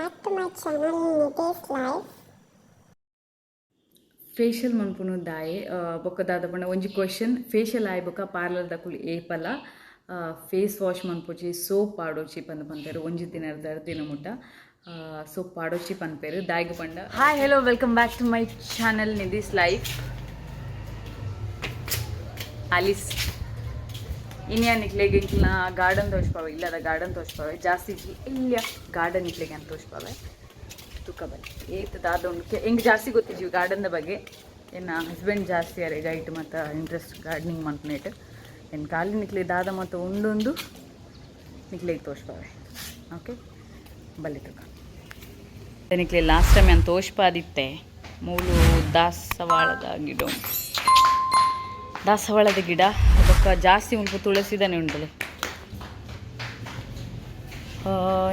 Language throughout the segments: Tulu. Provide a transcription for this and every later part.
Back to my channel Nidhi's Life. Facial ಮನ್ಪುನು ದಾಯೆ? ಬೊಕ್ಕ ದಾದ ಪಂಡ, ಒಂಜಿ ಕ್ವಶನ್, ಫೇಶಿಯಲ್ ಆಯ್ ಬೊಕ್ಕ ಪಾರ್ಲರ್ ದಕುಲು ಏಪಲ ಫೇಸ್ ವಾಶ್ ಮನ್ಪೊಚಿ, ಸೋಪ್ ಪಾಡೊಚಿ ಪಂದ್ ಪನ್ಪೆರ್. ಒಂಜಿ ದಿನ ದಿನ ಮುಟ್ಟ ಸೋಪ್ ಪಾಡೊಚಿ ಪನ್ಪೆರ್. ದಾಯ್ಗ್ ಪಂಡ, Hi, hello, welcome back to my channel Nidhi's Life. Alice ಇನಿಯ ನಿಕ್ಲೆಗ್ ಎಂಕ್ಲ ಗಾರ್ಡನ್ ತೋಜ್ಪಾವೆ. ಇಲ್ಲದ ಗಾರ್ಡನ್ ತೋಜ್ಪಾವೆ. ಜಾಸ್ತಿ ಇಜ್ಜಿ, ಇಲ್ಲ ಗಾರ್ಡನ್ ನಿಕ್ಲೆಗ್ ಅಂತ ತೋಜ್ಪಾವೆ. ತೂಕ ಬಲ್ಲಿ ಏತ್ ದಾದ ಉಂಡು. ಎಂಕ್ ಜಾಸ್ತಿ ಗೊತ್ತಿಜ್ಜಿ ಗಾರ್ಡನ್ದ ಬಗ್ಗೆ. ಎನ್ನ ಹಸ್ಬೆಂಡ್ ಜಾಸ್ತಿ ಅರೆ ಗೈಟ್ ಮತ್ತು ಇಂಟ್ರೆಸ್ಟ್ ಗಾರ್ಡನಿಂಗ್ ಮನ್ಪುನೇಟ್. ಎನ್ ಖಾಲಿ ನಿಕ್ಲೆ ದಾದ ಮತ್ತು ಉಂಡುಂದು ನಿಕ್ಲೆಗ್ ತೋಜ್ಪಾವೆ. ಓಕೆ, ಬಲ್ಲಿ ತೂಕ. ನಿಕ್ಲೆ ಲಾಸ್ಟ್ ಟೈಮ್ ನಾನು ತೋಜ್ಪಾದಿತ್ತೆ, ಮೂಲು ದಾಸವಾಳದ ಗಿಡ ಉಂಟು. ದಾಸವಾಳದ ಗಿಡ ಬೊಕ್ಕ ಜಾಸ್ತಿ ಉಂಟು, ತುಳಸಿದನೆ ಉಂಟಲೆ.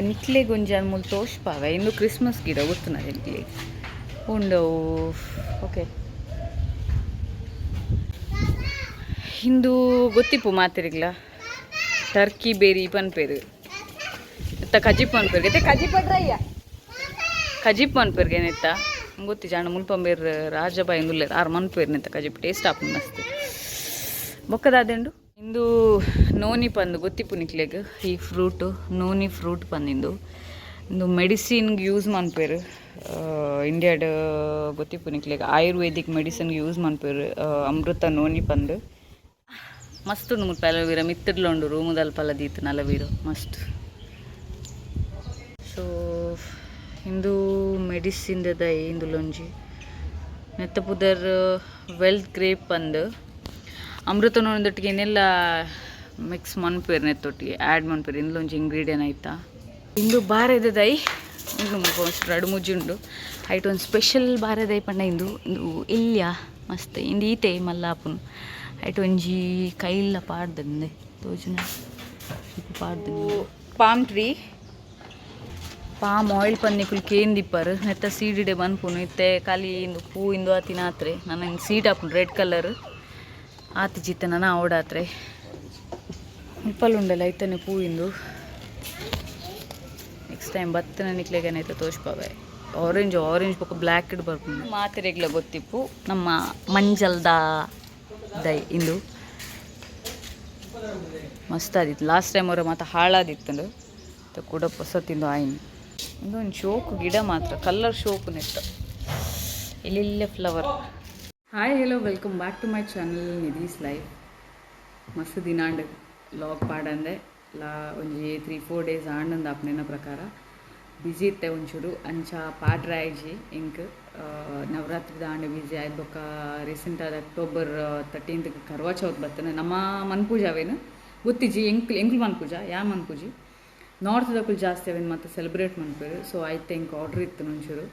ನಿಕ್ಲೆಗ್ ಒಂಜಿ ಮೂಲು ತೋಜ್ಪಾವೆ. ಇಂದು ಕ್ರಿಸ್ಮಸ್ ಗಿಡ, ಗೊತ್ತುನ ನಿಕ್ಲೆ ಉಂಡು. ಓಕೆ, ಇಂದು ಗೊತ್ತಿಪ್ಪು ಮಾತೆರಿಗ್ಲ, ಟರ್ಕಿ ಬೇರಿ ಪನ್ಪೇರು. ಇತ್ತ ಕಜಿಪ್ ಪನ್ಪೇರು. ಇತ್ತೆ ಕಜಿಪ್ ಅಡ್ರಯ್ಯ, ಕಜಿಪ್ ಮನ್ಪೇರ್ಗೆ ನೆತ್ತ ಗೊತ್ತಿ ಜಾಣ. ಮುಲ್ಪಂಬೇರ್ ರಾಜಬಾಯಿ ಉಲ್ಲೇರ್, ಆರು ಮನ್ಪೇರ್ ನೆತ್ತ ಕಜಿಪ್. ಟೇಸ್ಟ್ ಆಪುಂಡು ಮಸ್ತ್. ಬೊಕ್ಕದಾದೆಂಡು ಇಂದು ನೋನಿ ಪಂದು ಗೊತ್ತಿಪ್ಪು ನಿಕ್ಲೆಗ್. ಈ ಫ್ರೂಟು ನೋನಿ ಫ್ರೂಟ್ ಪಂದಿಂದು. ಇಂದು ಮೆಡಿಸಿನ್ಗೆ ಯೂಸ್ ಮನ್ಪೇರು ಇಂಡಿಯಾಡ್. ಗೊತ್ತಿಪ್ಪು ನಿಕ್ಲೆಗ್, ಆಯುರ್ವೇದಿಕ್ ಮೆಡಿಸಿನ್ಗೆ ಯೂಸ್ ಮನ್ಪೇರು ಅಮೃತ ನೋನಿ ಪಂದು. ಮಸ್ತ್ ಉಂಡು ಮುಲ್ಪ ಅಲೋವೀರ. ಮಿತ್ತಡ್ಲ ಉಂಡು, ರೂಮುದಲ್ಪಲ ದೀತನ ಅಲೋವೀರ ಮಸ್ತ್. ಸೊ ಇಂದು ಮೆಡಿಸಿನ್ದ ಇಂದುಲೊಂಜಿ ನೆತ್ತ ಪುದರ್ ವೆಲ್ತ್ ಗ್ರೇಪ್ ಪಂದ್. ಅಮೃತ ನೋಂದೊಟ್ಟಿಗೆ ಇನ್ನೆಲ್ಲ ಮಿಕ್ಸ್ ಮನ್ಪೇರು, ನೆತ್ತೊಟ್ಟಿಗೆ ಆ್ಯಡ್ ಮನ್ಪೇರು. ಇಂದುಲೊಂಜಿ ಇಂಗ್ರೀಡಿಯಂಟ್ ಆಯ್ತಾ. ಇಂದು ಬಾರೆದ ದೈ ಉಂಡು ಮುಲ್ಪ, ಮಸ್ತ್ ರಡ್ಡ್ ಮೂಜಿ ಉಂಡು. ಐಟ್ ಒಂದು ಸ್ಪೆಷಲ್ ಬಾರೆದೈ ಪಂಡ ಇಂದು. ಇಂದು ಎಲ್ಯ ಮಸ್ತ್, ಇಂದು ಈತೆ ಮಲ್ಲ ಆಪುನು. ಐಟ್ ಒಂಜಿ ಕೈಲ ಪಾಡ್ದಂದೆ ತೋಜುನ ಪಾಡ್ದು. ಪಾಮ್ ಟ್ರೀ, ಪಾಮ್ ಆಯಿಲ್ ಪನ್ನಿಕುಲು ಕೇಂದಿಪ್ಪರ್. ನೆತ್ತ ಸೀಡಿಡೆ ಬನ್ಪುನು. ಇತ್ತೆ ಖಾಲಿ ಇಂದು ಪೂ ಇಂದು ಆತಿನ ಆತ್ರೆ. ನನ್ನ ಸೀಡ್ ಆಪುಂಡು, ರೆಡ್ ಕಲರ್ ಆತಿ ಚಿತ್ತ ನನ ಅವಡಾತ್ರೆ. ಮುಲ್ಪಲ್ ಉಂಡಲ್ಲ ಐತನೆ ಪೂ ಇಂದು. ನೆಕ್ಸ್ಟ್ ಟೈಮ್ ಬತ್ತನ ನಿಕ್ಲೆಗನೈತೆ ತೋಜ್ಪಾವೆ. ಆರೆಂಜ್, ಆರೆಂಜ್ ಬೊಕ್ಕ ಬ್ಲ್ಯಾಕ್ ಇಡ್ ಬರ್ಪುಂಡು. ಮಾತೆರೆಗ್ಲ ಗೊತ್ತಿಪ್ಪು, ನಮ್ಮ ಮಂಜಲ್ದ ದೈ ಇಂದು. ಮಸ್ತ್ ಆದಿತ್ತು. ಲಾಸ್ಟ್ ಟೈಮ್ ಅವರ ಮಾತ ಹಾಳಾದಿತ್ತಂಡು ಕೂಡ ಹೊಸ ತಿಂದು ಆಯ್ನು. ಒಂದು ಒಂದು ಶೋಕ್ ಗಿಡ ಮಾತ್ರ, ಕಲರ್ ಶೋಕ್ ನೆತ್ತ ಇಲ್ಲಿಲ್ಲೇ flower. Hi, hello, welcome back to my channel Nidhi's Life. ಮಸ್ತ್ ದಿನಾಂಡ್ ಲಾಗ್ ಪಾಡಂದೆ. ಲಾ ಒಂಜಿ 3-4 ಡೇಸ್ ಆಂಡಂದು ಆಪ್ನೆನ ಪ್ರಕಾರ. ಬ್ಯುಸಿ ಇತ್ತೆ ಒಂಚೂರು, ಅಂಚ ಪಾಡ್ರೆ ಆಯ್ಜಿ ಎಂಕ್. ನವರಾತ್ರಿದ ಆಂಡ ಬ್ಯುಸಿ ಆಯ್ತು. ಬೊಕ್ಕ ರೀಸೆಂಟ್ ಆದ ಅಕ್ಟೋಬರ್ 13ತ್ ಕರ್ವಾ ಚೌತ್ ಬರ್ತನೆ. ನಮ್ಮ ಮನ್ಪೂಜ ಅವೇನು ಗೊತ್ತಿಜ್ಜಿ. ಎಂಕ್ಲು ಎಂಕ್ಲು ಮನ್ಪೂಜ ಯಾ ಮನ್ಪೂಜಿ. ನಾರ್ತ್ ದಕುಲು ಜಾಸ್ತಿ ಅವೇನು ಮತ್ತು ಸೆಲೆಬ್ರೇಟ್ ಮನ್ಪೇರು. ಸೊ ಐತೆ ಎಂಕ್ ಆರ್ಡ್ರ್ ಇತ್ತು ಒಂಚೂರು,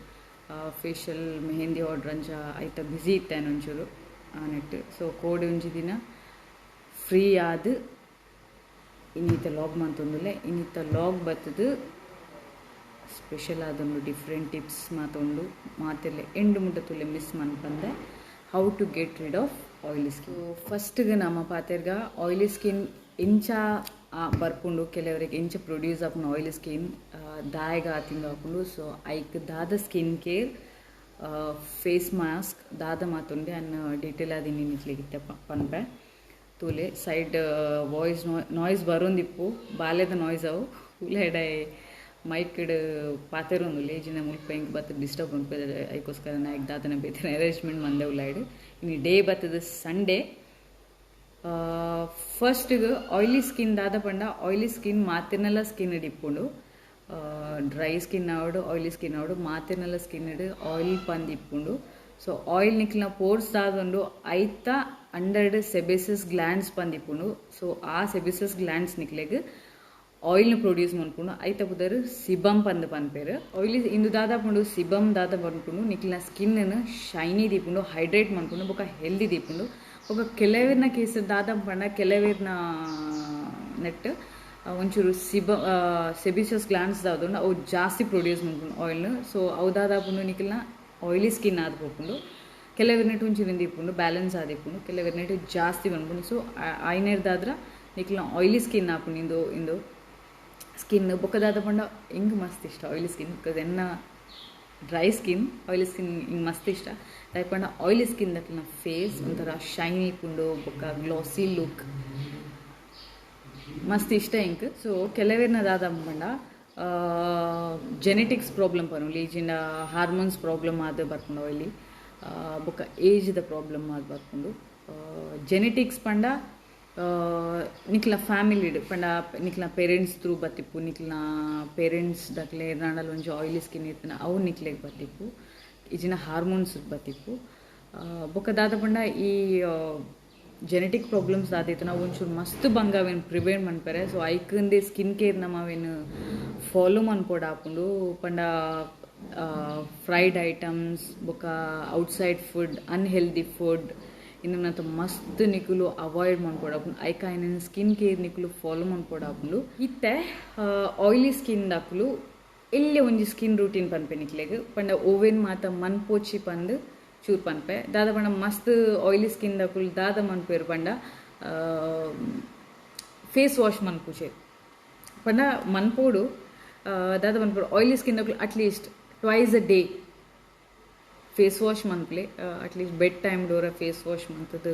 ಫೇಶಿಯಲ್, ಮೆಹಂದಿ ಆರ್ಡ್ರ್. ಅಂಚ ಐತ ಬ್ಯುಸಿ ಇತ್ತೆ ಒಂಚೂರು ಆ ನೆಟ್. ಸೊ ಕೋಡೆ ಒಂಜಿ ದಿನ ಫ್ರೀ ಆದ್ ಇನ್ನಿತ ಲಾಗ್ ಮಂತೊಂದುಲ್ಲೆ. ಇನ್ನಿತ ಲಾಗ್ ಬತ್ತದು ಸ್ಪೆಷಲ್ ಆದೊಂದು, ಡಿಫ್ರೆಂಟ್ ಟಿಪ್ಸ್ ಮಾತೊಂಡು. ಮಾತೆಲ್ಲ ಎಂಡು ಮುಟ್ಟ ತುಲೆ, ಮಿಸ್ ಮನ್ಪಂದೆ. How to get rid of oily skin. ಫಸ್ಟ್ಗೆ ನಮ್ಮ ಪಾತೆರ್ಗ, ಆಯಿಲಿ ಸ್ಕಿನ್ ಎಂಚ ಬರ್ಪುಂಡು ಕೆಲವರಿಗೆ, ಎಂಚ ಪ್ರೊಡ್ಯೂಸ್ ಆಪುಂಡು ಆಯಿಲಿ ಸ್ಕಿನ್, ದಾಯಗ ಆತಿಂದು ಆಪುಂಡು, ಸೊ ಐಕ್ ದಾದ ಸ್ಕಿನ್ ಕೇರ್, ಫೇಸ್ ಮಾಸ್ಕ್ ದಾದ ಮಾತುಂಡೆ ಅನ್ನ ಡೀಟೇಲ್ ಆದ್ ನಿಕ್ಲೆಗ್ ಇತ್ತೆ ಪನ್ಪೆ. ತೂಲೆ, ಸೈಡ್ ವಾಯ್ಸ್ ನಾಯ್ಸ್ ಬರೋಂದಿಪ್ಪು, ಬಾಲೆದ ನಾಯ್ಸ್ ಅವು. ಉಲ್ಲೆಡೆ ಮೈಕ್ಡ್ ಪಾತೆರೊಂದುಲ್ಲೆ. ಜಿನ ಮುಲ್ಪ ಎಂಕ್ ಬತ್ತ ಡಿಸ್ಟರ್ಬ್ ಉಂಟು. ಐಕೋಸ್ಕರ ನಾಯಕ್ ದಾದನ ಬೇತೆ ಅರೇಂಜ್ಮೆಂಟ್ ಮಂದೆ ಉಲ್ಲಾಯ್ಡ್. ಇನ್ನು ಡೇ ಬತ್ತದ ಸಂಡೇ. ಫಸ್ಟ್ಗೆ ಆಯಿಲಿ ಸ್ಕಿನ್ ದಾದ ಪಂಡ, ಆಯಿಲಿ ಸ್ಕಿನ್ ಮಾತೆರ್ನೆಲ್ಲ ಸ್ಕಿನ್ ಇಪ್ಪುಂಡು. ಡ್ರೈ ಸ್ಕಿನ್ ಆವಡು, ಆಯಿಲಿ ಸ್ಕಿನ್ ಆವಡು, ಮಾತೆರ್ನೆಲ್ಲ ಸ್ಕಿನ್ ಆಯಿಲ್ ಪಂದ್ ಇಪ್ಪುಂಡು. ಸೊ ಆಯಿಲ್ ನಿಕ್ಲಿನ ಪೋರ್ಸ್ ದಾದುಂಡು, ಐತ ಅಂಡರ್ಡ್ ಸೆಬೇಸಸ್ ಗ್ಲ್ಯಾಂಡ್ಸ್ ಪಂದಿಪ್ಪುಂಡು. ಸೊ ಆ ಸೆಬೇಸಸ್ ಗ್ಲ್ಯಾಂಡ್ಸ್ ನಿಕ್ಲೆಗ್ ಆಯಿಲ್ನ ಪ್ರೊಡ್ಯೂಸ್ ಮನ್ಪುಂಡು. ಐತ ಪುದರ್ ಸಿಬಮ್ ಪಂದ್ ಪನ್ಪೇರು. ಆಯಿಲಿ ಇಂದು ದಾದ ಪುಂಡು, ಸಿಬಮ್ ದಾದ ಪನ್ಪುಂಡು, ನಿಕ್ಲಿನ ಸ್ಕಿನ್ ಶೈನಿ ದೀಪುಂಡು, ಹೈಡ್ರೇಟ್ ಮನ್ಪುಂಡು, ಬೊಕ ಹೆಲ್ದಿ ದೀಪುಂಡು. ಬೊಕ ಕೆಲವೆರ್ನ ಕೇಸ್ ದಾದ ಪಂಡ, ಕೆಲವೆರ್ನ ನೆಟ್ ಒಂಚೂರು ಸೆಬಿಸಸ್ ಗ್ಲ್ಯಾಂಡ್ಸ್ ದಾದುಂಡು, ಅವು ಜಾಸ್ತಿ ಪ್ರೊಡ್ಯೂಸ್ ಮನ್ಪುಂಡು ಆಯಿಲ್ನ. ಸೊ ಅವು ದಾದ ಆಪುಂಡು, ನಿಕ್ಲಿನ ಆಯಿಲಿ ಸ್ಕಿನ್ ಆದ್ ಪೋಪುಂಡು. ಕೆಲವೆರ್ನೆಟ್ ಒಂಚೂರು ಇಪ್ಪುಂಡು, ಬ್ಯಾಲೆನ್ಸ್ ಆದಿಪ್ಪುಂಡು. ಕೆಲವೆರ್ನೆಟ್ ಜಾಸ್ತಿ ಮನ್ಪುಂಡು. ಸೊ ಆಯ್ನೆರ್ದಾದ್ರ ನಿಕ್ಲಿನ ಆಯಿಲಿ ಸ್ಕಿನ್ ಆಪುಂಡು. ಇಂದು ಇಂದು ಸ್ಕಿನ್ ಬೊಕ್ಕ ದಾದ ಪಂಡ ಎಂಕ್ ಮಸ್ತ್ ಇಷ್ಟ ಆಯಿಲಿ ಸ್ಕಿನ್ because ಎನ್ನ ಡ್ರೈ ಸ್ಕಿನ್ ಆಯಿಲಿ ಸ್ಕಿನ್ ಇಂಗ್ ಮಸ್ತ್ ಇಷ್ಟ. ದಾಯೆ ಪಂಡ ಆಯಿಲಿ ಸ್ಕಿನ್ ದಕ್ಲೆನ ಫೇಸ್ ಒಂಥರ ಶೈನಿ ಇಪ್ಪುಂಡು ಬೊಕ್ಕ ಗ್ಲಾಸಿ ಲುಕ್ ಮಸ್ತ್ ಇಷ್ಟ ಎಂಕ್. ಸೊ ಕೆಲವೇರ್ನ ದಾದ ಪಂಡ ಜೆನೆಟಿಕ್ಸ್ ಪ್ರಾಬ್ಲಮ್ ಪನೊಲಿ ಇಜಿಂಡ ಹಾರ್ಮೋನ್ಸ್ ಪ್ರಾಬ್ಲಮ್ ಆದ್ ಬರ್ಪುಂಡು ಆಯಿಲಿ ಬೊಕ್ಕ ಏಜ್ದ ಪ್ರಾಬ್ಲಮ್ ಆದ್ ಬರ್ಪುಂಡು. ಜೆನೆಟಿಕ್ಸ್ ಪಂಡ ನಿಕ್ಲ ಫ್ಯಾಮಿಲಿಡ್ ಪಂಡ ನಿಕ್ಲ ಪೇರೆಂಟ್ಸ್ ಥ್ರೂ ಬತ್ತಿಪ್ಪು, ನಿಕ್ಲ ಪೇರೆಂಟ್ಸ್ ದಕ್ಲೆ ಏರ್ನಾಂಡಲ ಒಂಜಿ ಆಯಿಲಿ ಸ್ಕಿನ್ ಇತ್ತಿನ ಅವು ನಿಕ್ಲೆಗ್ ಬತ್ತಿಪ್ಪು, ಇಜಿನ ಹಾರ್ಮೋನ್ಸ್ ಬತ್ತಿಪ್ಪು. ಬೊಕ್ಕ ದಾದ ಪಂಡ ಈ ಜೆನೆಟಿಕ್ ಪ್ರಾಬ್ಲಮ್ಸ್ ದಾದ ನಾವು ಒಂಚೂರು ಮಸ್ತ್ ಬಂಗ ಅವೇನು ಪ್ರಿವೆಂಟ್ ಮನ್ಪೆರೆ. ಸೊ ಐಕಂದೆ ಸ್ಕಿನ್ ಕೇರ್ ನಮ ಅವೇನು ಫಾಲೋ ಮನ್ಪೊಡು ಆಪುಂಡು. ಪಂಡ ಫ್ರೈಡ್ ಐಟಮ್ಸ್ ಬೊಕ್ಕ ಔಟ್ಸೈಡ್ ಫುಡ್ ಅನ್ಹೆಲ್ದಿ ಫುಡ್ ಇಂದನಂತ ಮಸ್ತ್ ನಿಕುಲು ಅವಾಯ್ಡ್ ಮನ್ಪೊಡು ಆಪುಂಡು. ಐಕ ಐನ ಸ್ಕಿನ್ ಕೇರ್ ನಿಕುಲು ಫಾಲೋ ಮನ್ಪೊಡು ಆಪುಂಡು. ಇತ್ತೆ ಆಯಿಲಿ ಸ್ಕಿನ್ ದಕುಲು ಎಲ್ಲೆ ಒಂಜಿ ಸ್ಕಿನ್ ರೂಟೀನ್ ಪನ್ಪೆ ನಿಕ್ಲೆಗ್ ಪಂಡ ಓವೆನ್ ಮಾತ ಮನ್ಪೋಚಿ ಪಂದ್ ಚೂರ್ ಪನ್ಪೆ. ದಾದ ಪಂಡ ಮಸ್ತ್ ಆಯಿಲಿ ಸ್ಕಿನ್ ದಕುಲು ದಾದ ಮನ್ಪೇರು ಪಂಡ ಫೇಸ್ ವಾಶ್ ಮನ್ಪುಚೆ ಪಂಡ ಮನ್ಪೋಡು. ದಾದ ಮನ್ಪೋಡು ಆಯಿಲಿ ಸ್ಕಿನ್ ದಕುಲು at least twice a day face wash ಮನ್ಪಲೆ, at least bed time Dora face wash ಮಂತದ್ದು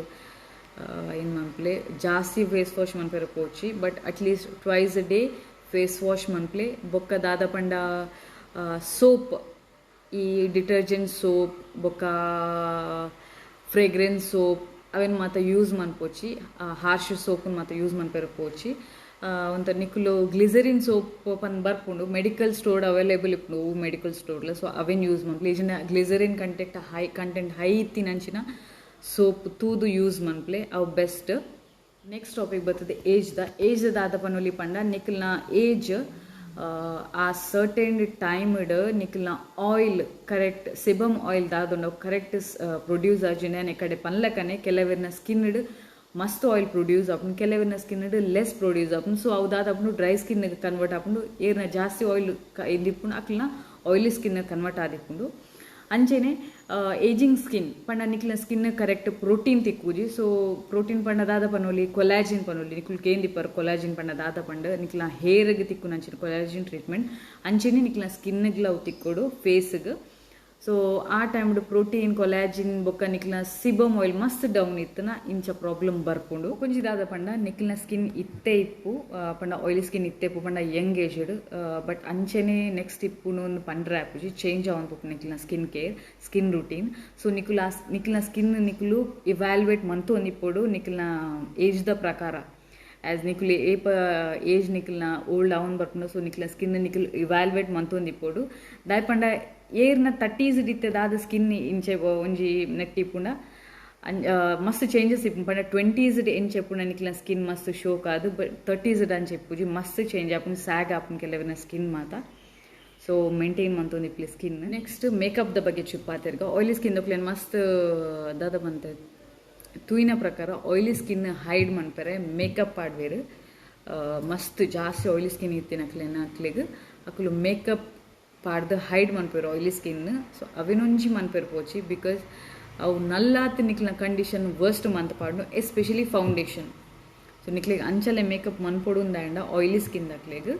ಏನು ಮನ್ಪಲೆ, ಜಾಸ್ತಿ ಫೇಸ್ ವಾಶ್ ಮನ್ಪೆರೆ ಪೋಚಿ but at least twice a day face wash ಮನ್ಪಲೆ. ಬೊಕ್ಕ ದಾದ ಪಂಡ ಸೋಪ್ ಈ ಡಿಟರ್ಜೆಂಟ್ ಸೋಪ್ ಬೊಕ್ಕ ಫ್ರೇಗ್ರೆನ್ಸ್ ಸೋಪ್ ಅವೇನು ಮಾತ ಯೂಸ್ ಮನ್ಪೋಚಿ, ಹಾರ್ಶ್ ಸೋಪನ್ನು ಮಾತ ಯೂಸ್ ಮನ್ಪೆರೆ ಪೋಚಿ. ಒಂತ ನಿಕುಲು ಗ್ಲಿಸರಿನ್ ಸೋಪ್ ಪಂದ್ ಬರ್ಪುಂಡು ಮೆಡಿಕಲ್ ಸ್ಟೋರ್ ಅವೈಲೇಬಲ್ ಇಪ್ಪುಂಡು ಮೆಡಿಕಲ್ ಸ್ಟೋರ್ಲ, ಸೊ ಅವೇನು ಯೂಸ್ ಮನ್ಪುಲೆ. ಈಜಿನ ಗ್ಲಿಸರಿನ್ ಕಂಟೆಂಟ್ ಹೈ ಇತ್ತಿನಂಚಿನ ಸೋಪ್ ತೂದು ಯೂಸ್ ಮನ್ಪುಲೆ, ಅವು ಬೆಸ್ಟ್. ನೆಕ್ಸ್ಟ್ ಟಾಪಿಕ್ ಬರ್ತದೆ ಏಜ್ದ ದಾದ ಪನೊಲಿ ಪಂಡ ನಿಕಲ್ನ ಏಜ್ ಆ ಸರ್ಟೆನ್ ಟೈಮ್ಡ್ ನಿಕಲ್ನ ಆಯಿಲ್ ಕರೆಕ್ಟ್ ಸಿಬಮ್ ಆಯಿಲ್ ದಾದುಂಡು ಕರೆಕ್ಟ್ ಪ್ರೊಡ್ಯೂಸ್ ಆಜಿನ ಕಡೆ ಪನ್ಲಕನೆ ಕೆಲವರ್ನ ಸ್ಕಿನ್ ಮಸ್ತ್ ಆಯಿಲ್ ಪ್ರೊಡ್ಯೂಸ್ ಆಪುಂಡು, ಕೆಲವರ್ನ ಸ್ಕಿನ್ ಲೆಸ್ ಪ್ರೊಡ್ಯೂಸ್ ಆಪುಂಡು. ಸೊ ಅವು ದಾದ ಆಪುಂಡು ಡ್ರೈ ಸ್ಕಿನ್ ಕನ್ವರ್ಟ್ ಆಪುಂಡು, ಏರ್ನ ಜಾಸ್ತಿ ಆಯಿಲ್ ಇದಿಪ್ಪುಂಡು ಅಕ್ಲನ ಆಯಿಲಿ ಸ್ಕಿನ್ ಕನ್ವರ್ಟ್ ಆದಿಪ್ಪುಂಡು. ಅಂಚೆನೆ ಏಜಿಂಗ್ ಸ್ಕಿನ್ ಪಂಡ ನಿಕ್ಲ ಸ್ಕಿನ್ ಕರೆಕ್ಟ್ ಪ್ರೋಟೀನ್ ತಿಕ್ಕೂಜಿ. ಸೊ ಪ್ರೋಟೀನ್ ಪಂಡ ದಾದ ಪನೊಲಿ ಕೊಲಾಜಿನ್ ಪನೊಲಿ ನಿಕ್ಲು ಕೇಂದಿಪ್ಪರ್ ಕೊಲಾಜಿನ್ ಪಂಡ ದಾದ ಪಂಡ ನಿಕ್ಲ ಹೇರ್ಗ್ ತಿಕ್ಕುನ ಅಂಚಿನ ಕೊಲಾಜಿನ್ ಟ್ರೀಟ್ಮೆಂಟ್ ಅಂಚೆನೆ ನಿಕ್ಲ ಸ್ಕಿನ್ಗ್ಲ ಅವು ತಿಕ್ಕೊಡು ಫೇಸ್ಗ್. ಸೊ ಆ ಟೈಮ್ಡ್ ಪ್ರೋಟೀನ್ ಕೊಲಾಜಿನ್ ಬೊಕ್ಕ ನಿಕ್ಲ ಸಿಬಮ್ ಆಯಿಲ್ ಮಸ್ತ್ ಡೌನ್ ಇತ್ತನ ಇಂಚ ಪ್ರಾಬ್ಲಮ್ ಬರ್ಪುಂಡು. ಕೊಂಜಿ ದಾದ ಪಂಡ ನಿಕ್ಲ ಸ್ಕಿನ್ ಇತ್ತೆ ಇಪ್ಪು ಪಂಡ ಆಯಿಲಿ ಸ್ಕಿನ್ ಇತ್ತೆ ಇಪ್ಪು ಪಂಡ ಯಂಗ್ ಏಜ್ಡ್ ಬಟ್ ಅಂಚೆನೆ ನೆಕ್ಸ್ಟ್ ಇಪ್ಪುನು ಪಂಡ್ರೆ ಆಪುಜಿ ಚೇಂಜ್ ಆವೊಂದು ನಿಕ್ಲ skin care skin routine. So ನಿಕುಲು ನಿಕ್ಲ ಸ್ಕಿನ್ ನಿಕುಲು ಇವ್ಯಾಲ್ಯುಯೇಟ್ ಮಂತೊಂದು ಇಪ್ಪೊಡು ನಿಕ್ಲ ಏಜ್ದ ಪ್ರಕಾರ. ಆಸ್ ನಿಕುಲು ಏಪ ಏಜ್ ನಿಕ್ಲನ ಓಲ್ಡ್ ಅವನ್ ಬರ್ಪುಂಡು, ಸೊ ನಿಕ್ಲ ಸ್ಕಿನ್ ನಿಕುಲು ಇವ್ಯಾಲ್ಯುಯೇಟ್ ಮಂತೊಂದು ಇಪ್ಪೊಡು. ದಾಯೆ ಪಂಡ ಏರ್ನ 30s ಇತ್ತೆ ದಾದ ಸ್ಕಿನ್ ಇಂಚೆ ಒಂಜಿ ನೆಟ್ ಇಪ್ಪುಂಡ ಮಸ್ತ್ ಚೇಂಜಸ್ ಇಪ್ಪುಂಡು. ಪಂಡ 20s ಎಂಚೆ ಇಪ್ಪುಂಡ ನಿಕ್ಲ ಸ್ಕಿನ್ ಮಸ್ತ್ ಶೋಕ್ ಆದ್, ಬಟ್ 30s ಅಂಚೆ ಇಪ್ಪುಜಿ ಮಸ್ತ್ ಚೇಂಜ್ ಆಪುಂಡು ಸ್ಯಾಗ್ ಆಪುಂಡು ಕೆಲವಿನ ಸ್ಕಿನ್ ಮಾತ. ಸೊ ಮೇಂಟೈನ್ ಮಂತೊಂದು ಇಪ್ಪಲಿ ಸ್ಕಿನ್. ನೆಕ್ಸ್ಟ್ ಮೇಕಪ್ದ ಬಗ್ಗೆ ಚುಪ್ಪಾತಿರ್ಗ ಆಯಿಲಿ ಸ್ಕಿನ್ ದಕ್ಲೆನ್ ಮಸ್ತ್ ದಾದ ಬಂತೆ ತೂಯಿನ ಪ್ರಕಾರ ಆಯಿಲಿ ಸ್ಕಿನ್ ಹೈಡ್ ಮನ್ಪೆರೆ ಮೇಕಪ್ ಪಾಡ್ವೇರು. ಮಸ್ತ್ ಜಾಸ್ತಿ ಆಯಿಲಿ ಸ್ಕಿನ್ ಇತ್ತಿನ ಅಕ್ಲೆನ ಅಕ್ಲೆಗ್ ಅಕುಲು ಮೇಕಪ್ ಪಾಡ್ದು ಹೈಡ್ ಮನ್ಪೆರು ಆಯಿಲಿ ಸ್ಕಿನ್. ಸೊ ಅವೆನೊಂಜಿ ಮನ್ಪೆರು ಪೋಚಿ because ಅವು ನಲ್ಲಾತ್ ನಿಕ್ಲ ಕಂಡೀಷನ್ ವರ್ಸ್ಟ್ ಮಂತ್ ಪಾಡ್ನು ಎಸ್ಪೆಷಲಿ ಫೌಂಡೇಶನ್. ಸೊ ನಿಕ್ಲೆಗ್ ಅಂಚಲೆ ಮೇಕಪ್ ಮನ್ಪೊಡುಂದಾಂಡ ಆಯಿಲಿ ಸ್ಕಿನ್ ಅಕ್ಲೆಗ್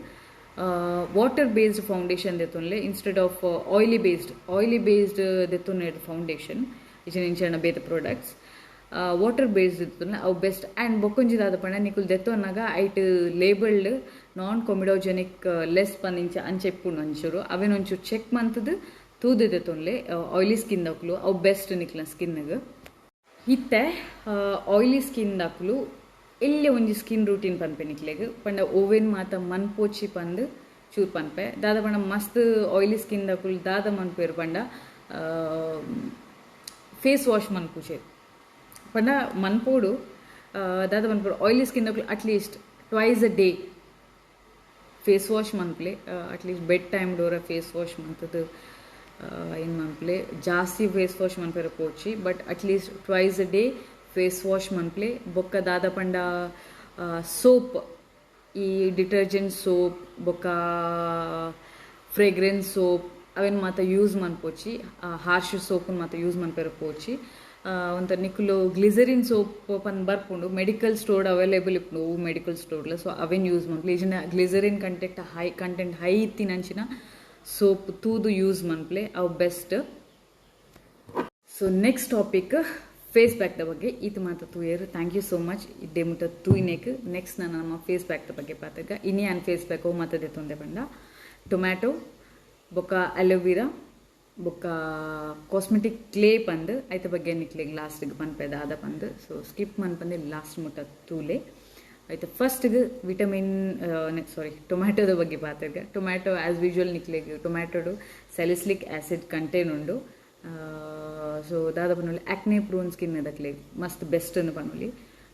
ವಾಟರ್ ಬೇಸ್ಡ್ ಫೌಂಡೇಶನ್ ದೆತ್ತೊನ್ಲೆ instead of oily based ದೆತ್ತೊನ್ನೆ foundation ಇಚಿನ ಇಂಚಿನ ಬೇತೆ ಪ್ರಾಡಕ್ಟ್ಸ್ ವಾಟರ್ ಬೇಸ್ಡ್ ಇತ್ತುಂಡ ಅವು ಬೆಸ್ಟ್. ಆ್ಯಂಡ್ ಬೊಕ್ಕೊಂಜಿ ದಾದ ಪಂಡ ನಿಕುಲು ದೆತ್ತೊನ್ನಗ ಐಟ್ ಲೇಬಲ್ಡ್ ನಾನ್ ಕೊಮಿಡೋಜೆನಿಕ್ ಲೆಸ್ ಪಂದ್ ಇಂಚ ಅಂಚೆ ಇಪ್ಪುಂಡು ಒಂಚೂರು ಅವೇನೊಂಚೂರು ಚೆಕ್ ಮಂತದ್ದು ತೂದು ದೆತ್ತೊನ್ಲೆ ಆಯಿಲಿ ಸ್ಕಿನ್ ದಕ್ಲು ಅವು ಬೆಸ್ಟ್ ನಿಕ್ಲ ಸ್ಕಿನ್ಗ್. ಇತ್ತೆ ಆಯಿಲಿ ಸ್ಕಿನ್ ದಕ್ಲು ಎಲ್ಲೆ ಒಂಜಿ ಸ್ಕಿನ್ ರೂಟೀನ್ ಪನ್ಪೆ ನಿಕ್ಲೆಗ್ ಪಂಡ ಓವೆನ್ ಮಾತ ಮನ್ಪೋಚಿ ಪಂದ್ ಚೂರ್ ಪನ್ಪೆ. ದಾದ ಪಂಡ ಮಸ್ತ್ ಆಯಿಲಿ ಸ್ಕಿನ್ ದಕ್ಲು ದಾದ ಮನ್ಪೇರು ಪಂಡ ಫೇಸ್ ವಾಶ್ ಮನ್ಪುಚೆ ಪಂಡ ಮನ್ಪೋಡು. ದಾದ ಮನ್ಪೋಡು ಆಯಿಲಿ ಸ್ಕಿನ್ ದಕ್ಲು at least twice a day face wash ಮನ್ಪಲೆ, at least bed time Dora face wash ಮಂತದ್ದು ಏನು ಮನ್ಪಲೆ, ಜಾಸ್ತಿ ಫೇಸ್ ವಾಶ್ ಮನ್ಪೆರೆ ಪೋಚಿ but at least twice a day face wash ಮನ್ಪಲೆ. ಬೊಕ್ಕ ದಾದ ಪಂಡ ಸೋಪ್ ಈ ಡಿಟರ್ಜೆಂಟ್ ಸೋಪ್ ಬೊಕ್ಕ ಫ್ರೇಗ್ರೆನ್ಸ್ ಸೋಪ್ ಅವೇನು ಮಾತ ಯೂಸ್ ಮನ್ಪೋಚಿ, ಹಾರ್ಶ್ ಸೋಪನ್ನು ಮಾತ ಯೂಸ್ ಮನ್ಪೆರೆ ಪೋಚಿ. ಒಂತ ನಿಕುಲು ಗ್ಲಿಸರಿನ್ ಸೋಪ್ ಪಂದ್ ಬರ್ಪುಂಡು ಮೆಡಿಕಲ್ ಸ್ಟೋರ್ ಅವೈಲೇಬಲ್ ಇಪ್ಪುಂಡು ಒವು ಮೆಡಿಕಲ್ ಸ್ಟೋರ್ಲ. ಸೊ ಅವೆನ್ ಯೂಸ್ ಮನ್ಪುಲೆ. ಇಜಿಂಡ glycerin content high content high ಇತ್ತಿನಂಚಿನ soap ತೂದು ಯೂಸ್ ಮನ್ಪುಲೆ, ಅವು best. So next topic face pack the ಬಗ್ಗೆ ಈತ ಮಾತ ತೂಯೆರ್. Thank you so much ಇಡ್ಡೆ ಮುಟ್ಟ ತೂಯಿನೆಕ್. ನೆಕ್ಸ್ಟ್ ನಾನು ನಮ್ಮ ಫೇಸ್ ಪ್ಯಾಕ್ ದ ಬಗ್ಗೆ ಪಾತೆರ್ಗ. ಇನಿ ಯಾನ್ ಫೇಸ್ ಪ್ಯಾಕ್ ಅವು ಮಾತ ದೆತ್ತೊಂದೆ ಪಂಡ ಟೊಮ್ಯಾಟೊ ಬೊಕ್ಕ ಅಲೋವೆರಾ ಬೊಕ್ಕ ಕಾಸ್ಮೆಟಿಕ್ ಕ್ಲೇ ಪಂದ್ ಐತ ಬಗ್ಗೆ ನಿಕ್ಲೆಗ್ ಲಾಸ್ಟ್ಗೆ ಪನ್ಪೆ ದಾದ ಪಂದ್. ಸೊ ಸ್ಕಿಪ್ ಮನ್ಪಂದೆ ಲಾಸ್ಟ್ ಮುಟ್ಟ ತೂಲೆ. ಐತ ಫಸ್ಟ್ಗೆ ವಿಟಮಿನ್ ಸಾರಿ ಟೊಮ್ಯಾಟೊದ ಬಗ್ಗೆ ಪಾತೆರ್ಗ. ಟೊಮ್ಯಾಟೊ ಆಸ್ ಯೂಶುವಲ್ ನಿಕ್ಲೆಗ್ ಟೊಮ್ಯಾಟೊಡು ಸ್ಯಾಲಿಸಿಲಿಕ್ ಆಸಿಡ್ ಕಂಟೆಂಟ್ ಉಂಡು. ಸೊ ದಾದ ಪನೊಲಿ ಆಕ್ನೆ ಪ್ರೋನ್ ಸ್ಕಿನ್ ದಕ್ಲೆಗ್ ಮಸ್ತ್ ಬೆಸ್ಟ್ ಅಂದ್ ಪನೊಲಿ.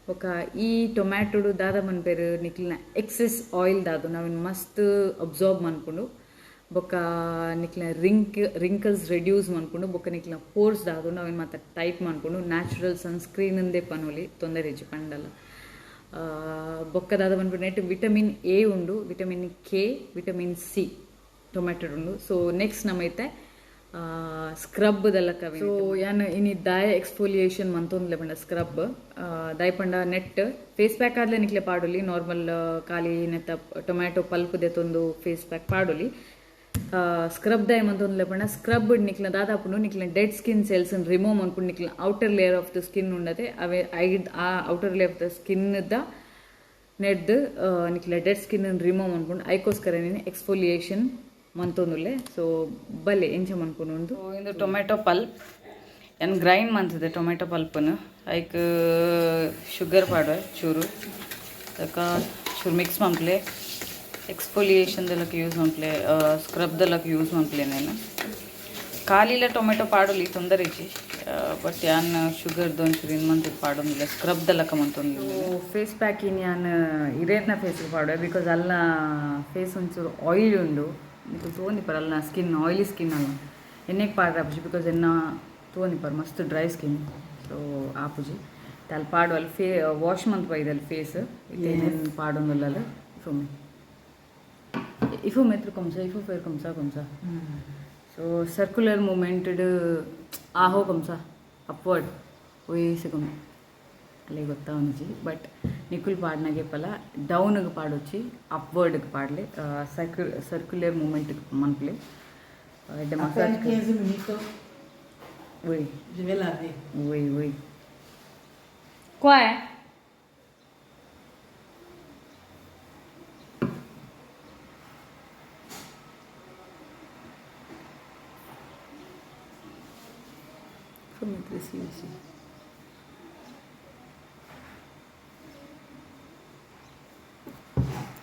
ಬೊಕ್ಕ ಈ ಟೊಮ್ಯಾಟೊಡು ದಾದ ಮನ್ಪೆರ್ ನಿಕ್ಲೆನ ಎಕ್ಸೆಸ್ ಆಯಿಲ್ ದಾದು ನಾವಿನ್ ಮಸ್ತ್ ಅಬ್ಸಾರ್ಬ್ ಮನ್ಪುಂಡು. ಬೊಕ್ಕ ನಿಕ್ಲೆನ ರಿಂಕಲ್ಸ್ ರೆಡ್ಯೂಸ್ ಮನ್ಪುಂಡು. ಬೊಕ್ಕ ನಿಕ್ಲೆನ ಪೋರ್ಸ್ ದಾದು ನಾವಿನ್ ಮಾತ ಟೈಟ್ ಮನ್ಪುಂಡು. ನ್ಯಾಚುರಲ್ ಸನ್ಸ್ಕ್ರೀನ್ ಅಂದೇ ಪನೊಲಿ, ತೊಂದರೆ ಇಜ್ಜಿ ಪಂಡಲ. ಬೊಕ್ಕ ದಾದ ಪನ್ಪುಂಡು ನೆಟ್ ವಿಟಮಿನ್ ಎ ಉಂಡು, vitamin K, vitamin C tomato ಉಂಡು. ಸೊ ನೆಕ್ಸ್ಟ್ ನಮೈತೆ ಸ್ಕ್ರಬ್ ದಲ್ಲಕ. ಸೊ ಯಾನ್ ಇನಿ ದಾಯ ಎಕ್ಸ್ಫೋಲಿಯೇಷನ್ ಮಂತೊಂದ್ಲೆ ಪಂಡ ಸ್ಕ್ರಬ್ ದಾಯ ಪಂಡ ನೆಟ್ ಫೇಸ್ ಪ್ಯಾಕ್ ಆದ್ಲೆ ನಿಕ್ಲೆ ಪಾಡೊಲಿ. ನಾರ್ಮಲ್ ಖಾಲಿ ನೆತ್ತ ಟೊಮ್ಯಾಟೊ ಪಲ್ಪ್ ದೆತ್ತೊಂದು ಫೇಸ್ ಪ್ಯಾಕ್ ಪಾಡೊಲಿ. ಸ್ಕ್ರಬ್ ದಾಯ ಮಂತೊಂದ್ಲೆ ಪಂಡ ಸ್ಕ್ರಬ್ ನಿಕ್ಲೆ ದಾದಾಪುಂಡು ನಿಕ್ಲೆ ಡೆಡ್ ಸ್ಕಿನ್ ಸೆಲ್ಸ್ ರಿಮೂವ್ ಮನ್ಪುಂಡು. ನಿಕ್ಲೆ outer layer of the skin ಉಂಡತೆ ಅವೇ ಐಡ್ ಆ outer layer of the skin the ನೆಡ್ದು ನಿಕ್ಲೆ ಡೆಡ್ ಸ್ಕಿನ್ ರಿಮೂವ್ ಮನ್ಪುಂಡು. ಐಕೋಸ್ಕರ ನೀನು ಎಕ್ಸ್ಫೋಲಿಯೇಷನ್ ಮಂತೊಂದುಲ್ಲೆ. ಸೊ ಬಲೆ ಎಂಚ ಮನ್ಪುಂಡು ಇಂದು ಟೊಮೆಟೊ ಪಲ್ಪ್ ಯಾನ್ ಗ್ರೈಂಡ್ ಮಂತದೆ ಟೊಮೆಟೊ ಪಲ್ಪನು. ಐಕ್ ಶುಗರ್ ಪಾಡುವೆ ಚೂರು, ತಕ ಚೂರು ಮಿಕ್ಸ್ ಮನ್ಪುಲೆ. ಎಕ್ಸ್ಫೋಲಿಯೇಷನ್ ದೆಲಕ ಯೂಸ್ ಮನ್ಪುಲೆ, ಸ್ಕ್ರಬ್ ದೆಲಕ ಯೂಸ್ ಮನ್ಪುಲೆ. ನೇನು ಖಾಲಿಲ ಟೊಮೆಟೊ ಪಾಡೊಲಿ ತೊಂದರೆ ಇಜ್ಜಿ, ಬಟ್ ಯಾನ್ ಶುಗರ್ದ ಒಂಚೂರು ಇನ್ ಮಂತ್ ಪಾಡೊಂದಿಲ್ಲ, ಸ್ಕ್ರಬ್ ದಲಕ ಮಂತೊಂದಿಲ್ಲ. ಫೇಸ್ ಪ್ಯಾಕ್ ಇನ್ ಯಾನ್ ಇರೇನ ಫೇಸ್ ಪಾಡುವೆ, because ಅಲ್ಲ ಫೇಸ್ ಒಂಚೂರು ಆಯಿಲ್ ಉಂಡು. ನಿಕುಲು ತೂವೊಂದಿಪ್ಪರ್ ಅಲ್ಲ ಸ್ಕಿನ್ ಆಯಿಲಿ ಸ್ಕಿನ್ ಅಲ್ಲ, ಎಣ್ಣೆಗೆ ಪಾಡ್ರೆ ಆಪುಜಿ, because ಎನ್ನ ತೂವೊಂದಿಪ್ಪರ್ ಮಸ್ತ್ ಡ್ರೈ ಸ್ಕಿನ್. ಸೊ ಆಪುಜಿ ಅಲ್ಲಿ ಪಾಡು. ಅಲ್ಲಿ ವಾಶ್ ಮಂತ್ ಬೈದಲ್ಲಿ ಫೇಸ್ ಇತ್ತೆ ಪಾಡೊಂದುಲ್ಲಲ್ಲ. ಇಫು ಇಫು ಮೆತ್ರ ಕೊಮ್ಸ ಇಫು ಫೇರ್ ಕೊಮ್ಸ ಕೊಮ್ಸ. ಸೊ ಸರ್ಕ್ಯುಲರ್ ಮೂಮೆಂಟೆಡ್ ಆಹೋ ಕೊಮ್ಸ ಅಪ್ವರ್ಡ್ ಒಯ್ಸೆ ಕೊಮ್ ಅಲ್ಲೇ ಗೊತ್ತಾವೊಂಜಿ. ಬಟ್ ನಿಕುಲ್ ಪಾಡ್ನಗೆ ಪಲ ಡೌನ್ಗೆ ಪಾಡೊಚ್ಚಿ, ಅಪ್ವರ್ಡ್ಗೆ ಪಾಡ್ಲೆ, ಸರ್ಕ್ಯುಲರ್ ಮೂಮೆಂಟ್ ಮನ್ಪುಲೆ. ಎಡ್ಡೆ Até massage. 15 minutos ಒಯ್ je vais laver. ಒಯ್ ಒಯ್ Quoi? Faut mettre ici aussi.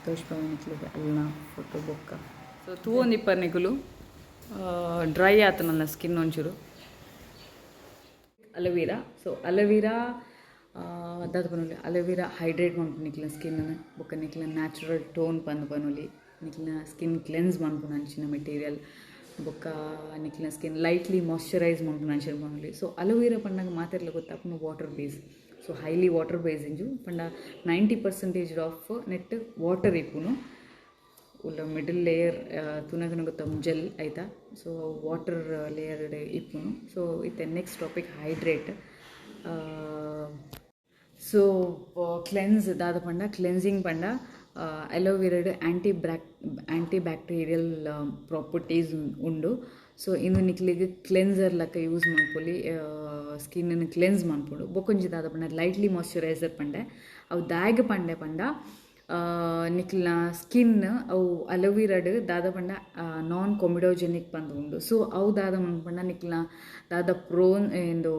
ತೋಜ್ಪಾವೊಂದಿತ್ಲೆಗ್ ಅಲ್ನ ಫೋಟೋ ಬೊಕ್ಕ. ಸೊ ತೂವೊಂದಿಪ್ಪರ್ ನಿಕುಲು ಡ್ರೈ ಆತನಲ್ಲ ಸ್ಕಿನ್ ಒಂಚೂರು. Aloe vera. ಸೊ ಅಲೋವೆರಾ ದಾದ ಪನೊಲಿ, ಅಲೋವೆರಾ ಹೈಡ್ರೇಟ್ ಮನ್ಪುಂಡು ನಿಕ್ಲೆನ ಸ್ಕಿನ್, ಬೊಕ್ಕ ನಿಕ್ಲೆನ ನ್ಯಾಚುರಲ್ ಟೋನ್ ಪಂದ್ ಪನೊಲಿ. ನಿಕ್ಲೆನ ಸ್ಕಿನ್ ಕ್ಲೆನ್ಸ್ ಮನ್ಪುನ ಅಂಚಿನ ಮೆಟೀರಿಯಲ್, ಬೊಕ್ಕ ನಿಕ್ಲೆನ ಸ್ಕಿನ್ ಲೈಟ್ಲಿ ಮಾಯ್ಶ್ಚರೈಸ್ ಮನ್ಪುನ ಅಂಚಿನ ಪನೊಲಿ. ಸೊ ಅಲೋವೆರಾ ಪಂಡಾಗ ಮಾತೆರ್ಲ ಗೊತ್ತಾಪುನು water base. So highly water base ಇಂಜು ಪಂಡ 90% ಆಫ್ ನೆಟ್ ವಾಟರ್ ಇಪ್ಪುನು. ಉಲ್ಲ ಮಿಡಲ್ ಲೇಯರ್ ತೂನಗನ ಗೊತ್ತ ಜೆಲ್ ಆಯ್ತಾ. ಸೊ ವಾಟರ್ ಲೇಯರ್ ಇಪ್ಪುನು. ಸೊ ಇತ್ತೆ next topic hydrate. So cleanse ದಾದ ಪಂಡ ಕ್ಲೆನ್ಸಿಂಗ್ ಪಂಡ ಅಲೋವೆರಾಡ್ ಆ್ಯಂಟಿ ಬ್ಯಾಕ್ಟೀರಿಯಲ್ ಪ್ರಾಪರ್ಟೀಸ್ ಉಂಡು. ಸೊ ಇಂದು ನಿಕ್ಲೆಗ್ ಕ್ಲೆನ್ಸರ್ ಲಕ್ಕ ಯೂಸ್ ಮನ್ಪೊಲಿ, ಸ್ಕಿನ್ ಕ್ಲೆನ್ಸ್ ಮನ್ಪೊಡು. ಬೊಕೊಂಜಿ ದಾದ ಪಂಡ ಲೈಟ್ಲಿ ಮಾಯ್ಶ್ಚರೈಸರ್ ಪಂಡೆ. ಅವು ದಾಯೆಗ್ ಪಂಡೆ ಪಂಡ ನಿಕ್ಲೆನ ಸ್ಕಿನ್ ಅವು ಅಲೋವೆರಾಡ್ ದಾದ ಪಂಡ ನಾನ್ ಕೊಮಿಡೋಜೆನಿಕ್ ಪಂದ್ ಉಂಡು. ಸೊ ಅವು ದಾದ ಪಂಡ ನಿಕ್ಲೆನ ದಾದ ಪ್ರೋನ್ ಇಂದು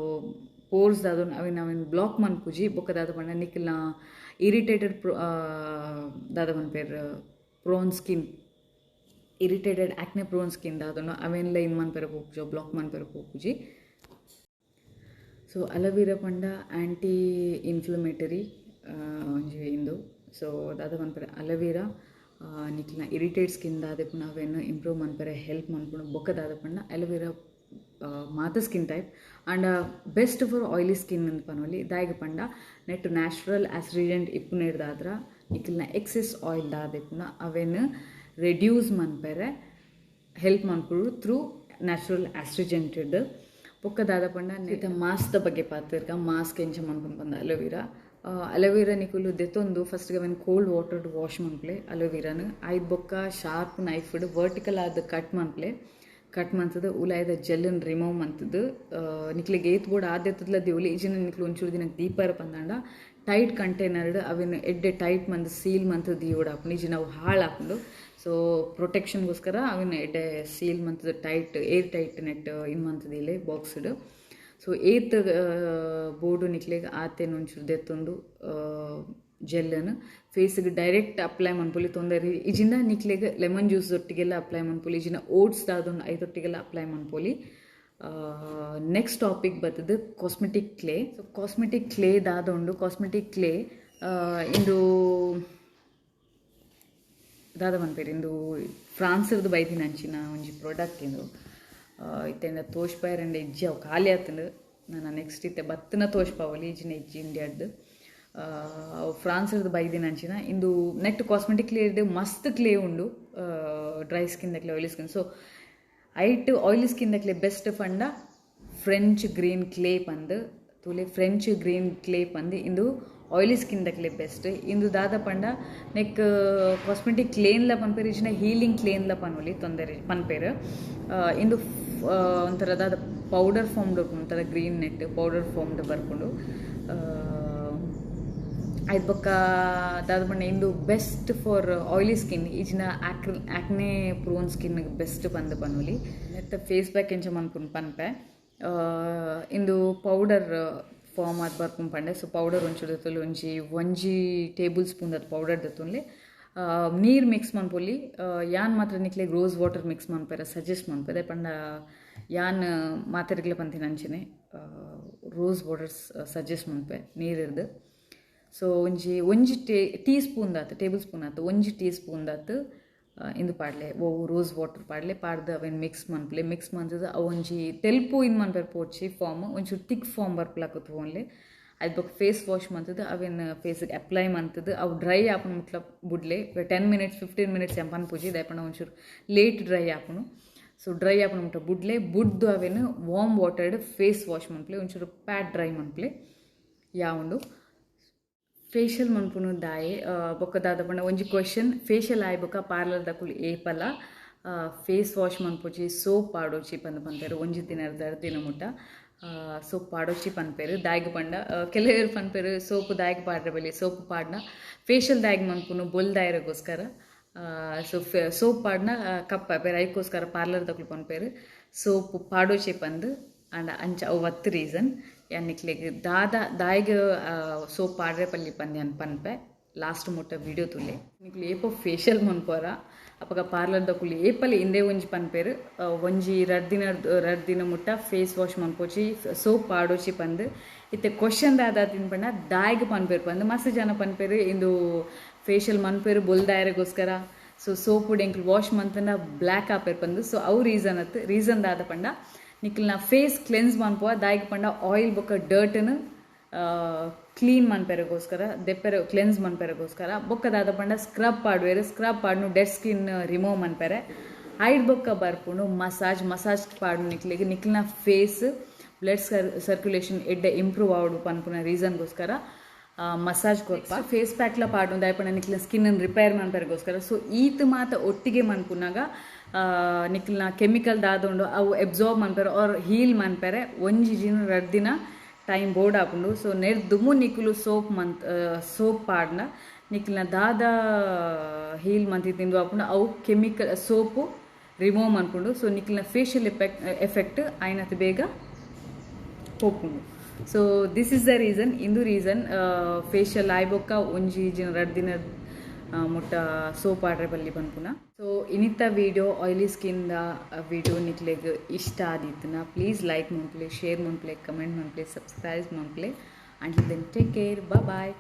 ಪೋರ್ಸ್ ದಾದ ಅವೆನ್ ಅವೆನ್ ಬ್ಲಾಕ್ ಮನ್ಪುಜಿ. ಬೊಕ್ಕ ದಾದ ಪಂಡ ನಿಕ್ಲೆನ ಇರಿಟೇಟೆಡ್ ಪ್ರೊ ದಾದ ಪನ್ಪೆರ್ prone skin, irritated acne prone skin ದಾದನು ಅವೆನ್ಲ ಇನ್ ಮನ್ಪೆರೆ ಪೋಪುಜಿ, ಬ್ಲಾಕ್ ಮನ್ಪೆರೆ ಪೋಪುಜಿ. ಸೊ ಅಲೋವೆರಾ ಪಂಡ ಆ್ಯಂಟಿ ಇನ್ಫ್ಲಮೇಟರಿ ಒಂಜಿ ಇಂದು. ಸೊ ದಾದ ಪನ್ಪೆರೆ ಅಲೋವೆರಾ ನಿಕ್ಲೆನ ಇರಿಟೇಟ್ ಸ್ಕಿನ್ ದಾದ ಅವೆನ್ ಇಂಪ್ರೂವ್ ಮನ್ಪೆರೆ ಹೆಲ್ಪ್ ಮನ್ಪುಂಡು. ಬೊಕ್ಕ ದಾದ ಪಂಡ ಅಲೋವೆರಾ ಮಾತ skin type and best for oily skin ಅಂದ್ ಪನೊಲಿ. ದಾಯೆಗ್ ಪಂಡ ನೆಟ್ ನ್ಯಾಚುರಲ್ ಆಸ್ಟ್ರಿಜೆಂಟ್ ಇಪ್ಪುನೆಡ್ದಾದ್ರ ನಿಕ್ಲೆನ ಎಕ್ಸೆಸ್ ಆಯಿಲ್ ದಾದ ಇಪ್ಪುನ ಅವೆನ್ ರೆಡ್ಯೂಸ್ ಮನ್ಪೆರೆ ಹೆಲ್ಪ್ ಮನ್ಪುಂಡು ಥ್ರೂ ನ್ಯಾಚುರಲ್ ಆಸ್ಟ್ರಿಜೆಂಟೆಡ್. ಬೊಕ್ಕ ದಾದ ಪಂಡ ಇತ್ತೆ ಮಾಸ್ಕ್ದ ಬಗ್ಗೆ ಪಾತೆರ್ಗ. ಮಾಸ್ಕ್ ಎಂಚ ಮನ್ಪುನು ಪಂದ ಅಲೋವೀರಾ. ಅಲೋವೀರಾ ನಿಕುಲು ದೆತ್ತೊಂದು ಫಸ್ಟ್ ಅವೆನ್ ಕೋಲ್ಡ್ ವಾಟರ್ ವಾಶ್ ಮನ್ಪುಲೆ ಅಲೋವೀರಾನ್. ಐದ್ ಬೊಕ್ಕ ಶಾರ್ಪ್ ನೈಫ್ ವರ್ಟಿಕಲ್ ಆದ್ ಕಟ್ ಮನ್ಪುಲೆ. ಕಟ್ ಮಂತುದು ಉಲಾಯಿದ ಜೆಲ್ಲನ್ ರಿಮೂವ್ ಮಂತುದು ನಿಕ್ಲೆಗ್ ಏತ್ ಬೋಡು ಆದೆತ್ತದ್ಲ ದಿವೊಲಿ. ಇಜಿನ ನಿಕ್ಲು ಒಂಚೂರು ದಿನಕ್ ದೀಪರ ಪಂದಾಂಡ ಟೈಟ್ ಕಂಟೈನರ್ಡ್ ಅವೆನ್ ಎಡ್ಡೆ ಟೈಟ್ ಮಂತ್ ಸೀಲ್ ಮಂತ್ ದೀವೊಡಾಪುಂಡು. ಇಜಿನ ಅವು ಹಾಳಾಪುಂಡು. ಸೊ ಪ್ರೊಟೆಕ್ಷನ್ಗೋಸ್ಕರ ಅವೆನ್ ಎಡ್ಡೆ ಸೀಲ್ ಮಂತುದು ಟೈಟ್ ಏರ್ ಟೈಟ್ ನೆಟ್ ಇನ್ ಮಂತುದು ಇಲೆ ಬಾಕ್ಸ್ಡ್. ಸೊ ಏತ್ ಬೋಡು ನಿಕ್ಲೆಗ್ ಆತೇನ್ ಒಂಚೂರು ದೆತ್ತೊಂದು ಜೆಲ್ಲನ್ ಫೇಸ್ಗೆ ಡೈರೆಕ್ಟ್ ಅಪ್ಲೈ ಮನ್ಪೊಲಿ ತೊಂದರೆ ಇಜಿಂದ ನಿಕ್ಲೆಗ್ ಲೆಮನ್ ಜ್ಯೂಸ್ ದೊಟ್ಟಿಗೆಲ್ಲ ಅಪ್ಲೈ ಮನ್ಪೊಲಿ. ಇಜಿನ ಓಟ್ಸ್ ದಾದೊಂಡು ಐತೊಟ್ಟಿಗೆಲ್ಲ ಅಪ್ಲೈ ಮನ್ಪೊಲಿ. ನೆಕ್ಸ್ಟ್ ಟಾಪಿಕ್ ಬತ್ತದು cosmetic clay. So cosmetic clay ದಾದೊಂಡು ಕಾಸ್ಮೆಟಿಕ್ ಕ್ಲೇ ಇಂದು ದಾದ ಪನ್ಪೆರ್ ಇಂದು ಫ್ರಾನ್ಸ್ರ್ದ್ ಬೈದಿನ ಅಂಚಿನ ಒಂಜಿ ಪ್ರಾಡಕ್ಟ್ ಇಂದು. ಇತ್ತೆ ತೋಜ್ಪಾಯೆರೆಂಡ ಇಜ್ಜಿ, ಅವು ಖಾಲಿ ಆತುಂಡು. ನನ ನೆಕ್ಸ್ಟ್ ಇತ್ತೆ ಬತ್ತಿನ ತೋಜ್ಪಾವೊಲಿ ಇಜಿನ ಇಜ್ಜಿ ಇಂಡಿಯಾಡ್ದು. ಅವು ಫ್ರಾನ್ಸ್ರ್ದ್ ಬೈದಿನ ಅಂಚಿನ ಇಂದು ನೆಟ್ ಕಾಸ್ಮೆಟಿಕ್ ಕ್ಲೇ ಮಸ್ತ್ ಕ್ಲೇ ಉಂಡು. ಡ್ರೈ ಸ್ಕಿನ್ ದಕ್ಲೆ ಆಯಿಲಿ ಸ್ಕಿನ್. ಸೊ ಐಟ್ ಆಯಿಲಿ ಸ್ಕಿನ್ ದಕ್ಲೆ ಬೆಸ್ಟ್ ಪಂಡ ಫ್ರೆಂಚ್ ಗ್ರೀನ್ ಕ್ಲೇ ಪಂದ್ ತೂಲೆ. ಫ್ರೆಂಚ್ ಗ್ರೀನ್ ಕ್ಲೇ ಪಂದ್ ಇಂದು ಆಯಿಲಿ ಸ್ಕಿನ್ ದಕ್ಲೆ ಬೆಸ್ಟ್. ಇಂದು ದಾದ ಪಂಡ ನೆಕ್ ಕಾಸ್ಮೆಟಿಕ್ ಕ್ಲೇನ್ಲ ಪನ್ಪೆರ್ ಇಜಿನ ಹೀಲಿಂಗ್ ಕ್ಲೇನ್ಲ ಪನೊಲಿ ತೊಂದರೆ ಪನ್ಪೆರ್. ಇಂದು ಒಂಥರ ದಾದ ಪೌಡರ್ ಫಾರ್ಮ್ಡ್ ಒಂಥರ ಗ್ರೀನ್ ನೆಟ್ ಪೌಡರ್ ಫಾರ್ಮ್ಡ್ ಬರ್ಪುಂಡು. ಐದ್ ಬೊಕ್ಕ ದಾದ ಪಂಡ ಇಂದು ಬೆಸ್ಟ್ ಫಾರ್ ಆಯಿಲಿ ಸ್ಕಿನ್ ಇಜಿನ ಆಕ್ನೆ ಪ್ರೋನ್ ಸ್ಕಿನ್ ಬೆಸ್ಟ್ ಪಂದ್ ಪನೊಲಿ. ನೆತ್ತ ಫೇಸ್ ಪ್ಯಾಕ್ ಎಂಚ ಮನ್ಪುನು ಪನ್ಪೆ. ಇಂದು ಪೌಡರ್ ಫಾರ್ಮ್ ಆದ್ ಬರ್ಪುಂಡು ಪಂಡೆ. ಸೊ ಪೌಡರ್ ಒಂಚೂರು ದೆತ್ತೊಲಿ, ಒಂಜಿ ಒಂಜಿ ಟೇಬಲ್ ಸ್ಪೂನ್ ದಾತ್ ಪೌಡರ್ ದೆತ್ತೊನ್ಲೆ. ನೀರು ಮಿಕ್ಸ್ ಮನ್ಪೊಲಿ. ಯಾನ್ ಮಾತ್ರ ನಿಕ್ಲೆಗ್ ರೋಸ್ ವಾಟರ್ ಮಿಕ್ಸ್ ಮನ್ಪೆರೆ ಸಜೆಸ್ಟ್ ಮನ್ಪೆ. ದಾಯೆ ಪಂಡ ಯಾನ್ ಮಾತೆರ್ಗ್ಲ ಪಂತಿನ ಅಂಚನೆ ರೋಸ್ ವಾಟರ್ ಸಜೆಸ್ಟ್ ಮನ್ಪೆ ನೀರಿರ್ದು. ಸೊ ಒಂಜಿ ಒಂಜಿ ಟೀ ಸ್ಪೂನ್ ದಾತ್ ಟೇಬಲ್ ಸ್ಪೂನ್ ಆತು ಒಂಜಿ ಟೀ ಸ್ಪೂನ್ ದಾತ್ ಇಂದು ಪಾಡ್ಲೆ ಓ ರೋಸ್ ವಾಟರ್ ಪಾಡ್ಲೆ. ಪಾಡ್ದು ಅವೆನ್ ಮಿಕ್ಸ್ ಮನ್ಪುಲೆ. ಮಿಕ್ಸ್ ಮಂತುದು ಅವು ಒಂಜಿ ತೆಲ್ಪು ಇನ್ ಮನ್ಪೆರೆ ಪೋಡ್ಚಿ ಫಾರ್ಮ್ ಒಂಚೂರು ತಿಕ್ ಫಾರ್ಮ್ ಬರ್ಪುಲಕ ತೂವೊನ್ಲೆ. ಐದ್ ಬೊಕ್ಕ ಫೇಸ್ ವಾಶ್ ಮಂತುದು ಅವೆನ್ ಫೇಸ್ಗೆ ಅಪ್ಲೈ ಮಂತುದು ಅವು ಡ್ರೈ ಆಪುನು ಮುಟ್ಲ ಬುಡ್ಲೆ. 10 ಮಿನಿಟ್ಸ್ 15 ಮಿನಿಟ್ಸ್ ಎಂಪನ್ ಪನ್ಪುಜಿ. ದಾಯೆ ಪಂಡ ಒಂಚೂರು ಲೇಟ್ ಡ್ರೈ ಆಪುನು. ಸೊ ಡ್ರೈ ಆಪುನು ಮುಟ್ಟ ಬುಡ್ಲೆ. ಬುಡ್ದು ಅವೆನ್ ವಾರ್ಮ್ ವಾಟರ್ಡ್ ಫೇಸ್ ವಾಶ್ ಮನ್ಪುಲೆ. ಒಂಚೂರು ಪ್ಯಾಟ್ ಡ್ರೈ ಮನ್ಪುಲೆ ಯಾವುಂಡು. ಫೇಶಿಯಲ್ ಮನ್ಪುನು ದಾಯೆ ಬೊಕ್ಕ ದಾದ ಪಂಡ ಒಂಜಿ ಕ್ವಶನ್. ಫೇಶಿಯಲ್ ಆಯ್ ಬೊಕ್ಕ ಪಾರ್ಲರ್ ದಕುಲು ಏಪಲ ಫೇಸ್ ವಾಶ್ ಮನ್ಪೊಚಿ ಸೋಪ್ ಪಾಡೊಚಿ ಪಂದ್ ಪನ್ಪೆರ್. ಒಂಜಿ ದಿನ ರಡ್ಡ್ ದಿನ ಮುಟ್ಟ ಸೋಪ್ ಪಾಡೊಚಿ ಪನ್ಪೆರ್. ದಾಯೆಗ್ ಪಂಡ ಕೆಲವೆರ್ ಪನ್ಪೆರ್ ಸೋಪ್ ದಾಯೆಗ್ ಪಾಡ್ರೆ ಬಲ್ಲಿ, ಸೋಪ್ ಪಾಡ್ನ ಫೇಶಿಯಲ್ ದಾಯೆಗ್ ಮನ್ಪುನು ಬೊಲ್ದಾಯೆರೆಗೋಸ್ಕರ. ಸೊ ಸೋಪ್ ಪಾಡ್ನ ಕಪ್ಪ ಆಪೆರ್ ಐಕೋಸ್ಕರ ಪಾರ್ಲರ್ ದಕುಲು ಪನ್ಪೆರ್ ಸೋಪ್ ಪಾಡೊಚಿ ಪಂದ್. ಆಂಡ ಅಂಚ ಅವು ವತ್ ರೀಸನ್. ಯಾನ್ ನಿಕ್ಲೆಗ್ ದಾದ ದಾಯೆಗ್ ಸೋಪ್ ಪಾಡ್ರೆ ಪಲ್ಲಿ ಪಂದ್ ಯಾನ್ ಪನ್ಪೆ. ಲಾಸ್ಟ್ ಮುಟ್ಟ ವಿಡಿಯೋ ತೂಲೆ. ನಿಕ್ಲು ಏಪ ಫೇಶಿಯಲ್ ಮನ್ಪುವರ ಅಪಗ ಪಾರ್ಲರ್ ದಕುಲು ಏಪಲ ಇಂದೇ ಒಂಜಿ ಪನ್ಪೆರ್ ಒಂಜಿ ರಡ್ಡ್ ದಿನ ಮುಟ್ಟ ಫೇಸ್ ವಾಶ್ ಮನ್ಪೊಚಿ ಸೋಪ್ ಪಾಡೊಚಿ ಪಂದ್. ಇತ್ತೆ ಕ್ವಶನ್ ದಾದ ಪಂಡ ದಾಯೆಗ್ ಪನ್ಪೆರ್ ಪಂದ್. ಮಸ್ತ್ ಜನ ಪನ್ಪೆರ್ ಇಂದು ಫೇಶಿಯಲ್ ಮನ್ಪೆರ್ ಬೊಲ್ದಾಯೆರೆಗೋಸ್ಕರ. ಸೊ ಸೋಪುಡು ಎಂಕ್ಲು ವಾಶ್ ಮಂತುಂಡ ಬ್ಲ್ಯಾಕ್ ಆಪೆರ್ ಪಂದ್. ಸೊ ಅವು ರೀಸನ್ ಅತ್. ರೀಸನ್ ದಾದ ಪಂಡ ನಿಕ್ಲ್ನ ಫೇಸ್ ಕ್ಲೆನ್ಸ್ ಮನ್ಪುವ. ದಾಯೆಗ್ ಪಂಡ ಆಯಿಲ್ ಬೊಕ್ಕ ಡರ್ಟ್ನ್ ಕ್ಲೀನ್ ಮನ್ಪೆರೆಗೋಸ್ಕರ ದೆಪ್ಪೆರೆ ಕ್ಲೆನ್ಸ್ ಮನ್ಪೆರೆಗೋಸ್ಕರ. ಬೊಕ್ಕ ದಾದ ಪಂಡ ಸ್ಕ್ರಬ್ ಪಾಡುವೆರ್. ಸ್ಕ್ರಬ್ ಪಾಡ್ನು ಡೆಡ್ ಸ್ಕಿನ್ ರಿಮೂವ್ ಮನ್ಪೆರೆ. ಐಡ್ ಬೊಕ್ಕ ಬರ್ಪುಂಡು ಮಸಾಜ್. ಮಸಾಜ್ ಪಾಡು ನಿಕ್ಲೆಗ್ ನಿಕ್ಲ್ನ ಫೇಸ್ ಬ್ಲಡ್ ಸರ್ಕ್ಯುಲೇಷನ್ ಎಡ್ಡೆ ಇಂಪ್ರೂವ್ ಆವೊಡು ಪನ್ಪುನ ರೀಸನ್ಗೋಸ್ಕರ ಮಸಾಜ್ ಕೊರ್ಪ. ಫೇಸ್ ಪ್ಯಾಕ್ಲ ಪಾಡು ದಾಯೆ ಪಂಡ ನಿಕ್ಲ್ನ ಸ್ಕಿನ್ ರಿಪೇರ್ ಮನ್ಪೆರೆಗೋಸ್ಕರ. ಸೊ ಈತ್ ಮಾತ ಒಟ್ಟಿಗೆ ಮನ್ಪುನಾಗ ನಿಕ್ಲ್ನ ಕೆಮಿಕಲ್ ದಾದ ಉಂಡು ಅವು ಅಬ್ಸಾರ್ಬ್ ಮನ್ಪೆರೆ ಆರ್ ಹೀಲ್ ಮನ್ಪೆರೆ ಒಂಜಿ ದಿನ ರಡ್ಡ್ ದಿನ ಟೈಮ್ ಬೋರ್ಡ್ ಆಪುಂಡು. ಸೊ ನೆರ್ ದುಮು ನಿಕುಲು ಸೋಪ್ ಪಾಡ್ನ ನಿಕ್ಲ್ನ ದಾದ ಹೀಲ್ ಮಂತಿ ತಿಂದು ಆಪುಂಡು ಅವು ಕೆಮಿಕಲ್ ಸೋಪು ರಿಮೂವ್ ಮನ್ಪುಂಡು. ಸೊ ನಿಕ್ಲ್ನ ಫೇಶಿಯಲ್ ಎಫೆಕ್ಟ್ ಆಯ್ನತ್ ಬೇಗ ಪೋಪುಂಡು. So this is the reason. ಇಂದು ರೀಸನ್ ಫೇಶಿಯಲ್ ಆಯ್ ಬೊಕ್ಕ ಒಂಜಿ ದಿನ ರಡ್ಡ್ ದಿನ ಮುಟ್ಟ ಸೋಪ್ ಪಾಡ್ರೆ ಬಲ್ಲಿ ಪನ್ಪುನ. ಸೊ ಇನಿತ್ತ video oily skin the video ನಿಕ್ಲೆಗ್ ಇಷ್ಟ ಆದಿತ್ತುನ ಪ್ಲೀಸ್ ಲೈಕ್ ಮನ್ಪುಲೆ, ಶೇರ್ ಮನ್ಪುಲೆ, ಕಮೆಂಟ್ ಮನ್ಪುಲೆ, ಸಬ್ಸ್ಕ್ರೈಬ್ ಮನ್ಪುಲೆ. Until then take care, bye bye.